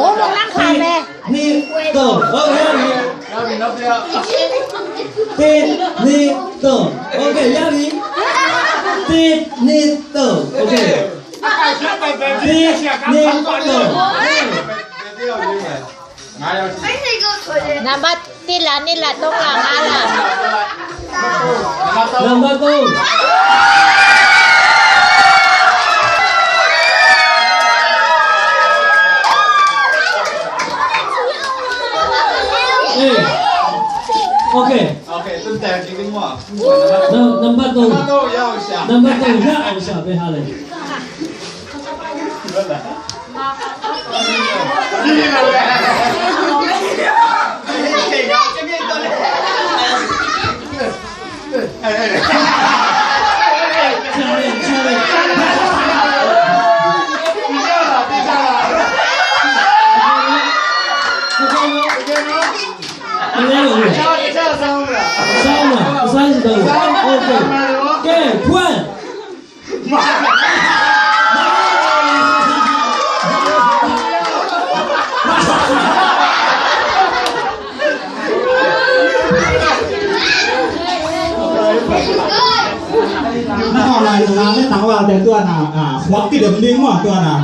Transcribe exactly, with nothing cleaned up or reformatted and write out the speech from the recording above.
Ôm một lăng khảo về. Ni to. Ok. Ti ni to. Ok, ya ni. Ti ni to. Ok. Ti ni to. Namba ti la ni la tong la nga la. Namba tong. Eh. Ok. Ok, tun teng ding ding maw. Namba tong. Namba tong ya au sha be ha le. Na hawh lai nung a, me tang val te tua na, a, khuak kidem ding maw tua na.